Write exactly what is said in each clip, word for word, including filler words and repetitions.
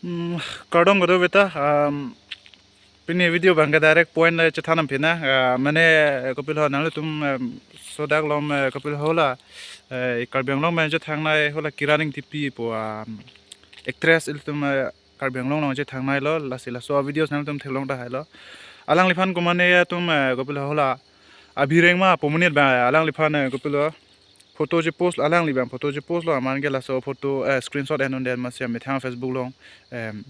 Kardom kadokave ta, um, pini video abangke direct point le chethan nangpinang, uh, mane, uh, kopilo nanglitum, um, sodak lom, uh, kopilo hala, uh, Karbi Anglong pen chethangnei hala Kiran Engtipi pu, um, actress ilitum, uh, Karbi Anglong along chethangnei lo, lasi laso videos nanglitum theklong tahai lo. Alangliphan komane atum, uh, kopilo hala Abhi Rengma pu amonit abang alangliphan, uh, kopilo photo chepost, alangli abang photo chepost lo, aman ke laso photo, eh, screenshot en un-e masi amethang Facebook along, em,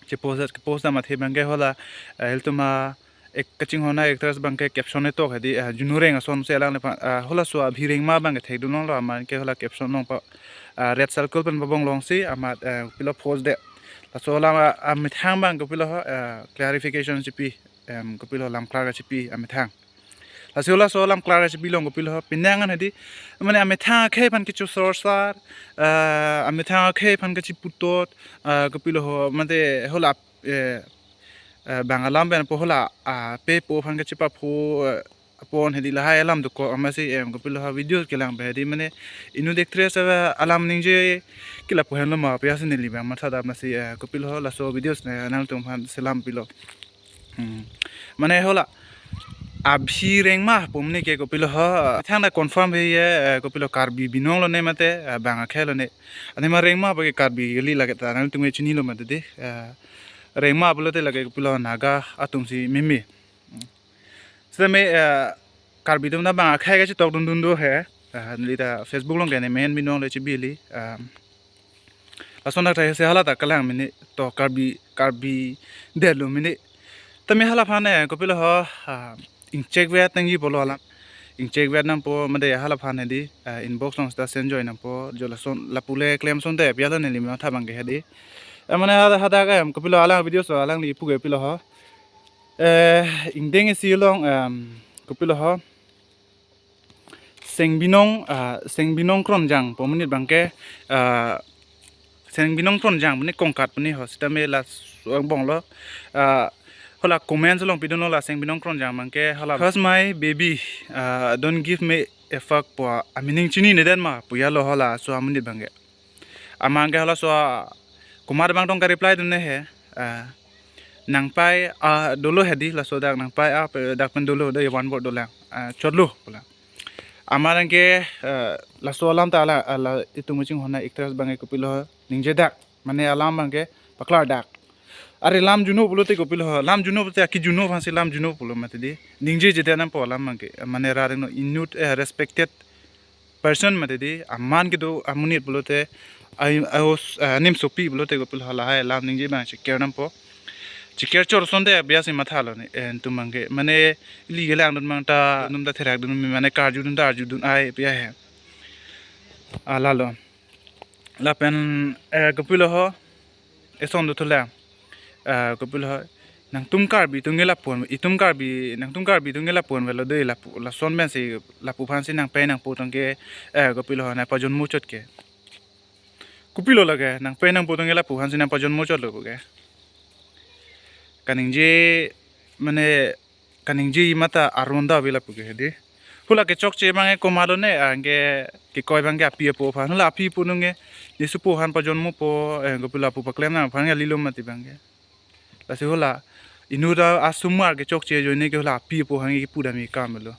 chepost, chepost dam athe abangke hala, eh, ilitum a-, ek kachinghon a-actress abangke caption ketok hedi, eh, Junu Reng asonsi alangliphan, eh, halaso Abhi Rengma abangke thekdun longlo, aman ke hala caption along pa, eh, red circle pen pabong longsi amat, eh, pilo post det. Laso hala, ah, amethang abang kopilo ho, eh, clarification chepi, em, kopilo lam klar kachepi amethang. Lasi halaso lam klar chepi along kopilo ho, pini angan hedi, mane amethang akhei aphan kecho sorsar, eh, amethang akhei aphan kacheputot, eh, kopilo ho, mate hala, eh, eh, bang alam pen po hala, ah, pe po aphan kachepapho, eh, apon hedi lahai alam dokok amatsi, em, kopilo ho video kelang pen hedi, mane inut actress, eh, alam ningje ke lapu henlo ma pu ason neli abang matha dam amatsi, eh, kopilo ho laso videos ne nangtum aphan selam pilo. Hmm. Mane hala Abhi Rengma pu amonit ke kopilo ho, thangta confirm he ye, eh, kopilo Karbi binong lone mate, eh, bang akhei lone. Anima Rengma abangke Karbi kali lake ta nangtum chinilo mati di, eh, Rengma pulote lake kopilo Naga atumsi meme. Hmm. Sitame, eh, Karbi atum ta bang akhei kachetok dundun do he, eh, neli ta Facebook along ke ne men binong le chebili, eh, lason dak thai se hala ta kalang mene to Karbi, Karbi detlo mene. Tame hala aphan, eh, kopilo ho, ah, ingchek vet nangji pulo hala. Ingchek vet nangpo mate hala aphan hedi, ah, inbox along ta send joi nangpo, jo lason lapu le klem asonte pi hala neli matha abangke hedi. Eh, mane hada, hadak, em, kopilo alang videos alangli pu ke pilo ho. Eh, ingdeng isi along, em, kopilo ho. Sengbinong, ah, Sengbinong Kronjang pu amonit abangke, ah, Sengbinong Kronjang pu ne Kongkat pu ne ho sitame laso angbong lo, ah, hala comments along pidunlo la Sengbinong Kronjang abangke hala, "Hush my baby, ah, don't give me a fuck" pu ameaning chinine det ma pu ya lo halaso amonit abangke. Aman ke halaso a-, komat abang tong ka-reply dun ne he. Ah, nangpai, ah, dolo hedi laso dak nangpai, ah, pe-, dak pen dolo do ye one word dolang. Ah, chotlo pulang. Aman ke, eh, laso alam ta hala, hala itum kachinghon a-actress abangke kopilo ningje dak. Mane alam abangke paklar dak. Are lam juno pulote kopilo, lam juno pulote aki juno aphansi lam juno pulo mati di. Ningjeje det nangpo alam abangke. Mane rat ingno inut, eh, respected person mati di, aman kedo amonit pulote, ai, ai os, eh, anim sopi pulote kopilo lahai alam ningje abang cheker nangpo. Cheker chor asonte biasi matha lo ne, eh, itum abangke. Mane ili kelang dun abang ta, num ta therak dun, mane karju dun ta arju dun ai pi ya he. Ah, lalo. Lapen, eh, kopilo ho, eson dothulang. Eh, kopilo ho, nangtum Karbi atum ke lapu-an, itum Karbi, nangtum Karbi atum ke lapu-an avelo dei lapu, lason pensi lapu aphansi nangpei nangpo atum ke, eh, kopilo ho, nangpajonmo chot ke. Kopilo lake, nangpei nangpo atum ke lapu aphansi nangpajonmo chotlo ke. Kaningje, mane, kaningje amat ta aron ta ave lapu ke hedi. Hala kechokche abangke komat lo ne, anke kekoi abangke api apo aphan. Hala api apo nunge, ne supo aphan pajonmopo, eh, kopilo lapu paklem nang aphan ke lilo mati abangke. Lasi hala, inut ta asomar kechokche ajoine ke hala api apo aphan ke pudam ikam lo.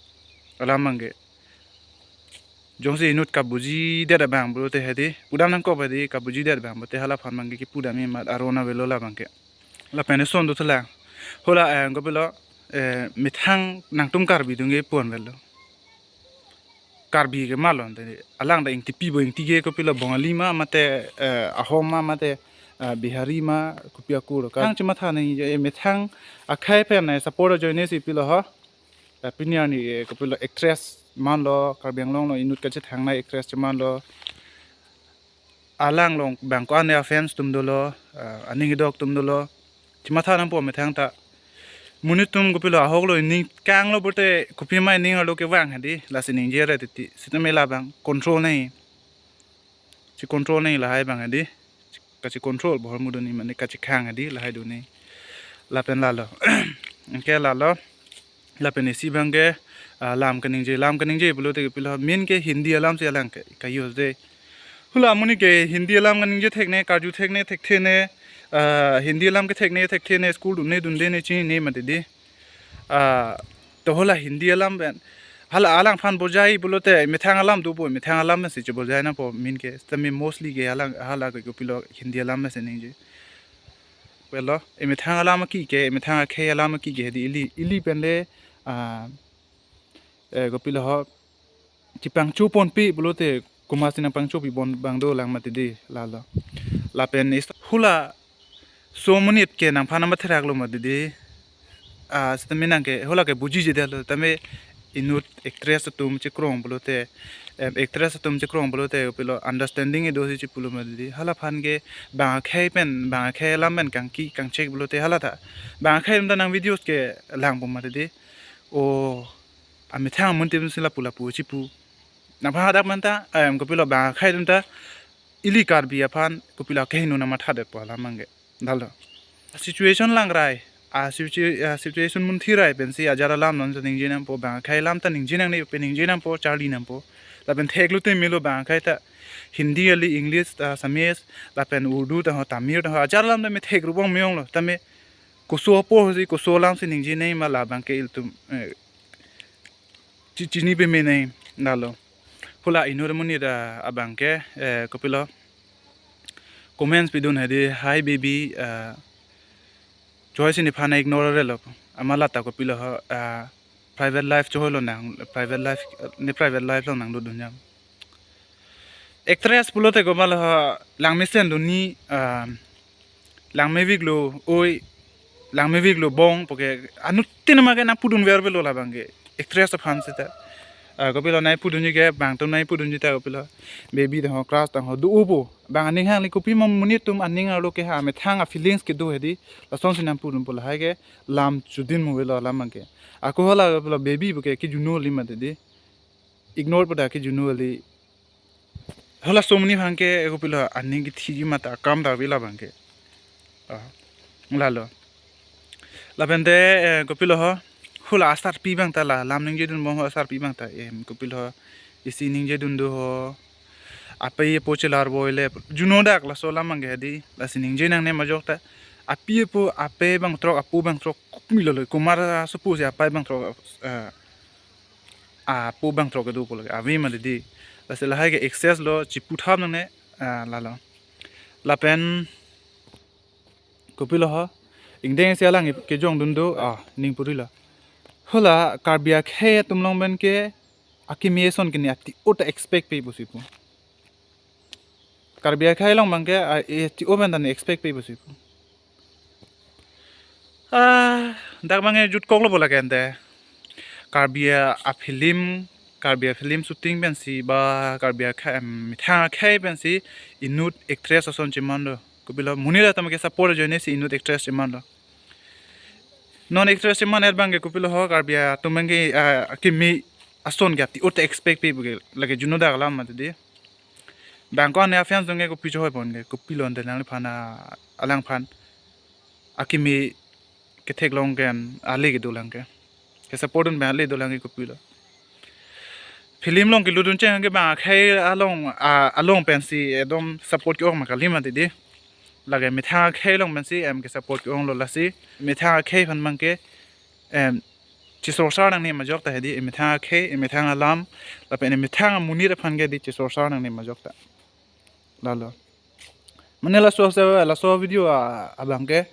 Alam abangke. Jongsi inut kabuji det abang pulote hedi, pudam nangkok hedi, kabuji det abang pulote hala aphan abangke kipudam amat aron avelo la abangke. Lapen eson dothulang. Hala, eh, kopilo, eh, methang nangtum Karbi atum ke pu-an avelo. Karbi ke malo ante. Alang ta Engtipi bo, Engti ke kopilo Bongali ma, mate, eh, Ahom ma, mate, eh, Bihari ma, kopi akur. Kang chematha nangji, eh, methang akhei pen, eh, support ajoine si pilo ho. Eh, pini arni, eh, kopilo actress manlo, Karbi Anglong along inut kachethangnei actress chemanlo. Alang along bang ko-an a-fans atum dolo, eh, aning kedok atum dolo. Chematha nangpo methang ta. Monit atum kopilo ahok lo, ning kanglo pulote kopi ma ning arlo kevang hedi, lasi ningje ra titi. Sitame labang control nangji. Che-control nangji lahai abang hedi. Kache-control bohor mudo ni mane kachekhang hedi lahai do ni. Lapen lalo. Anke lalo. Lapen isi abangke, ah, lam kaningje, lam kaningje pulote kopilo main ke Hindi alam si alang ke ka-use de. Hala amonit ke Hindi alam kaningje thek ne, karju thek ne, thekthe ne, Ah, Hindi alam kethek ne, thekthe ne, school dun ne, dunde ne, chinine mati di. Ah, to hala Hindi alam pen, hala alangphan bojai pulote methang alam dopo, methang alam si chebojai nangpo amen ke. Tame mostly ke alang hala ke kopilo Hindi alam si ningje. Well, emethang alam aki ke, emethang akhei alam aki ke di ili, ili pen le, ah, eh, kopilo ho, chepangcho ponpe pulote komatsi nangpangchopi pon abang dolang mati di, lalo. Lapen is hala so monit ke nangphan nangpatherak lo mati di. Ah, sitame nang ke hala ke bujije detlo, tame inut actress atum chekrong pulote, em, actress atum chekrong pulote kopilo understanding kedo si chepu lo mati di. Hala aphan ke bang akhei pen, bang akhei alam pen kangki kangchek pulote hala ta, bang akhei atum ta nang videos ke langpo mati di. O, amethang amonit atum si lapu lapu chepu. Nangphan hadak man ta, em, kopilo bang akhei atum ta ili Karbi aphan kopilo kehingno nangmatha detpo alam abang ke. Lalo. Situation langrai, a situa-, a situation munthi rai pensi ajat alam non ta ningje nangpo, bang akhei alam ta ningje nangne, pen ningje nangpo, charli nangpo. Lapen theklo te melo bang akhei ta Hindi kali, English ta, Assamese, lapen Urdu ta ho, Tamil ta ho, ajat alam ta methek rubong meyong lo, tame koso apor si, koso alam si ningje nangma labang ke ilitum, eh, chi-, chini peme nang, lalo. Hala inut amonit abang ke, eh, kopilo comments pidun hedi, "Hi baby, eh, choi si nephan ignore re lo. Amat la ta kopilo ho, eh, private life choi lo nang, private life, ne private life along nangdodun jam." Actress pulote kopilo ho, langmesen dun ni, ah, langmevik lo oi, langmevik lo bong, puke anuttin ma ke nangpudun vervelo labang ke. Actress aphan seta. Ah, kopilo nangpudunji ke, bang atum nangpudunji ta kopilo, baby ta ho, crush ta ho, do-opo. Bang aning hang li kopi ma monit atum aning arlo ke ha, methang a feelings kedo hedi, lason si nangpudunpo, lahai ke lam chudin muvelo alam abang ke. Ako hala kopilo baby puke kijuno li mati di. Ignore pada kijuno li. Hala so monit aphan ke kopilo aning kethiji mata akam ta ave labang ke. Ah, lalo. Lapen te, eh, kopilo ho, hala asarpi abang ta la, lam ningje dun bom ho asarpi abang ta, em, kopilo ho, isi ningje dun do ho, ape ye po chelar boi le, juno dak laso alam abang ke di, lasi ningje nangne majok ta, api ye po, ape abang throk, apo abang throk, kopilo lo, komat asopo si apai abang throk, eh, apo abang throk kedo pulo ke, ave mati di. Lasi lahai ke excess lo, chepu thap nangne, ah, lalo. Lapen kopilo ho, ingdeng si alang kejong dun do, ah, ning puri lo. Hala Karbi akhei atum along pen ke akimi ason ke ne ati-o ta expect pe pusi pu. Karbi akhei along abang ke, ah, ati-o pen ta ne expect pe pusi pu. Ah, dak abang ke jutkok lo bola ke ante. Karbi a, a film, Karbi a film shooting pensi ba Karbi akhei, em, methang akhei pensi inut actress ason cheman do. Kopilo monit atum ke support ajoine si inut actress cheman do. Non actress cheman et abang ke kopilo ho Karbi atum abang ke, ah, akimi ason ke ati-o ta expect pe puke lake juno dak alam mati di. Bang ko ane a fans atum ke kopi chohoi pon ke, kopilo ante nangliphan a, alangphan akimi ketheklong ke ale kedolang ke. Ke support dun abang ale dolang ke kopilo. Film along kelutdun cheng ke bang akhei along, ah, along pensi ekdom support ke-ong ma kali mati di. Lake methang akhei along pensi em ke support ke-ong lo lasi. Methang akhei aphan abang ke, em, chesorsar nangne majok ta hedi, emethang akhei, emethang alam, lapen emethang amonit aphan ke di chesorsar nangne majok ta. Lalo. Mane laso se, laso video a, abang ke,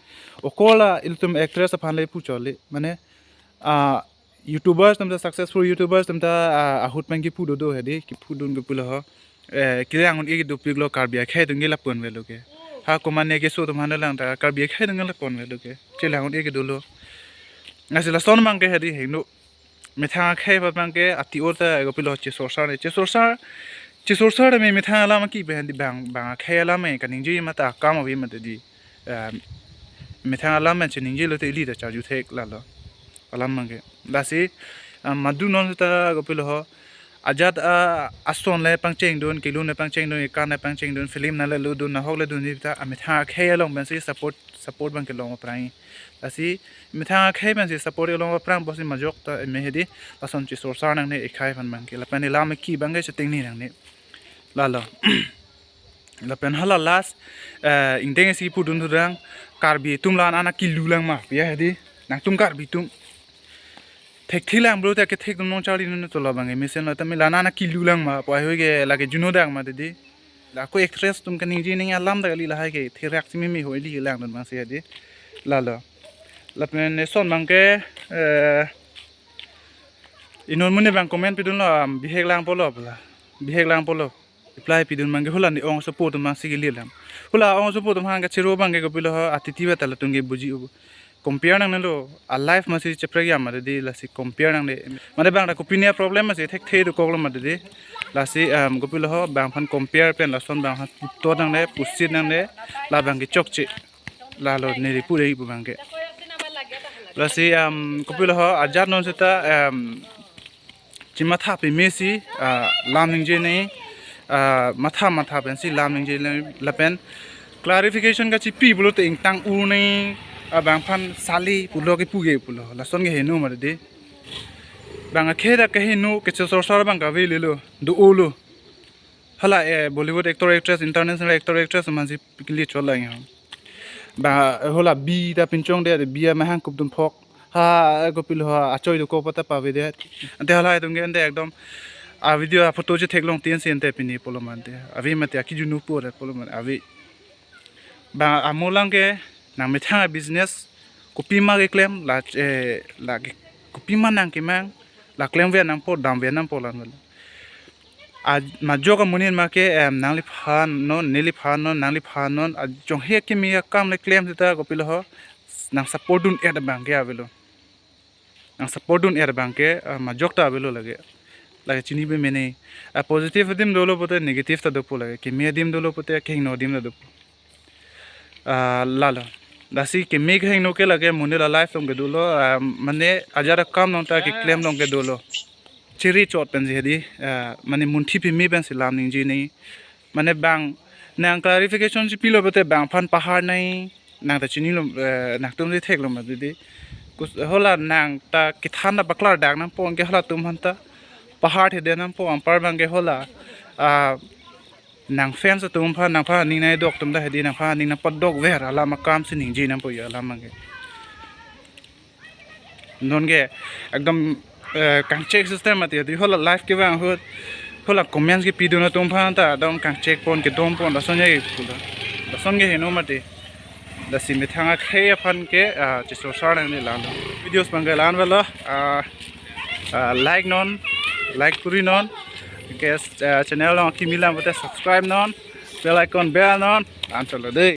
okola ilitum actress aphan le puchot le. Mane, ah, YouTubers atum ta, successful YouTubers atum ta, ah, ahut pen kipu dodo hedi, kipudun kopilo ho. Eh, kelang un-e kedopik lo Karbi akhei atum ke lapu-an velo ke. Ha komatne keso atum aphan lang ta Karbi akhei atum ke lapu-an velo ke. Chelang un-e kedo lo. Lasi lason abang ke hedi hingno. Methang akhei aphan abang ke ati-o ta kopilo chesorsar ne. Chesorsar, chesorsar me methang alam aki pen di bang, bang akhei alam me kaningje mata akam ave mati di. Em, methang alam me cheningje lote ili ta charju thek lalo. Alam abang ke. Lasi, em, madu non ta kopilo ho. Ajat a, ason le pangcheng dun, kelun le pangcheng dun, ekan le pangcheng dun, film nangle lutdun, nahok le dunji ta, amethang akhei along pensi support, support abang ke long aphrang. Lasi, methang akhei pensi support along aphrang pusi majok ta me hedi, lason chesorsar nangne akhei aphan abang ke, lapen alam aki abang ke chetengne nangne. Lalo. Lapen hala last, eh, ingdeng isi pudun thudang, Karbi atum la-an ana kilu lang ma, ya hedi, nangtum Karbi atum. Thekthe lang bro, te kethek dun nong charli nunu tola bang, mesen lo tame la-an ana kilu lang ma, pu ahoi ke lake juno dang ma dedi. La ko actress atum kaningje ningje alam ta kali, lahai ke therak si mimi hoi li lang dun bang si hedi. Lalo. Lapen eson bang ke, eh, inut amonit bang comment pidun lo, um, bihek lang polo pula. Bihek lang polo. Reply pidun bang ke hula ne ongsopo atum bang si kili lang. Hula ongsopo atum hang kachero bang ke kopilo ho, atiti ba tala tung ke buji u. Compare nangnelo, a life masi cheprek ya ma dedi, lasi compare nangne. Mane bang ta kopine problem masi thekthe dokoklo ma dedi. Lasi, um, kopilo ho, bang aphan compare pen lason bang aphan putot nangne, pusit nangne, la bang ke chokche. Lalo neli pure ipu bang ke. Lasi, um, kopilo ho, ajat non seta, um, chimatha peme si, ah, lam ningje ne, ah, matha matha pen si lam ningje ne lapen clarification kachipi pulote ingtang u ne, ah, bang aphan sali pulo ke puge pulo. Lason ke heno ma dedi. Bang akhei ta keheno, kecho sorsor bang kave lelo, do-olo. Hala, eh, Bollywood actor actress, international actor actress man si kili chot lang ya. Ba, hula bi ta pinchong de, bi amahang kup dun phok. Ha, kopilo ha, achoi dokok pata pave de. Ante hala itum ke ante ekdom, a video a photo chetheklong tin si ante pini polo ma ante. Ave mate akijunu pore polo ma ave. Ba amolang ke nangmethang a business, kopima keklem, la, eh, la ke, kopima nangkemang, la klemve nangpo, damve nangpo lan. A, majok amonit ma ke, em, nangliphan non, neliphan non, nangliphan non, a, jonghe kimi akam le klem seta kopilo ho, nang support dun-et abang ke avelo. Nang support dun-et abang ke, ah, majok ta avelo lake. Lake chini peme ne. A positive adim dolo pote negative ta dopo lake. Kimi adim dolo pote kehingno adim ta dopo. Ah, lalo. Lasi kimi kehingno ke lake monit a life along ke dolo, ah, mane ajat akam along ta keklem along ke dolo. Chiri chot pen si hedi, ah, mane munthi peme pen si lam ningje ne. Mane bang nang clarification si pilo pote bang aphan pahar ne, nang ta chinilo, eh, nangtum si theklo ma dedi. Kus-, hula nang ta kethan ta paklardak nangpo, anke halatum aphan ta pahar thede nangpo, anpar bang ke hula, ah, nang fans atum aphan, nangphan aning nangdok atum ta hedi, nangphan aning nangpadokver alam akam si ningje nangpo ya alam bang ke. Non ke ekdom, eh, kangchek system mati, hedi hula live kevang ahut, hula comments kepidun atum aphan ta ekdom kangchek pon, kedom pon, lason ya ke pulo. Lason ke heno mati. Lasi methang akhei aphan ke, ah, chesorsar nangne lang. Videos bang ke la-an velo, ah, ah, like non, like kuri non. Ke, ah, channel along kimi lang pote subscribe non. Bell icon bell non. Ancholo de.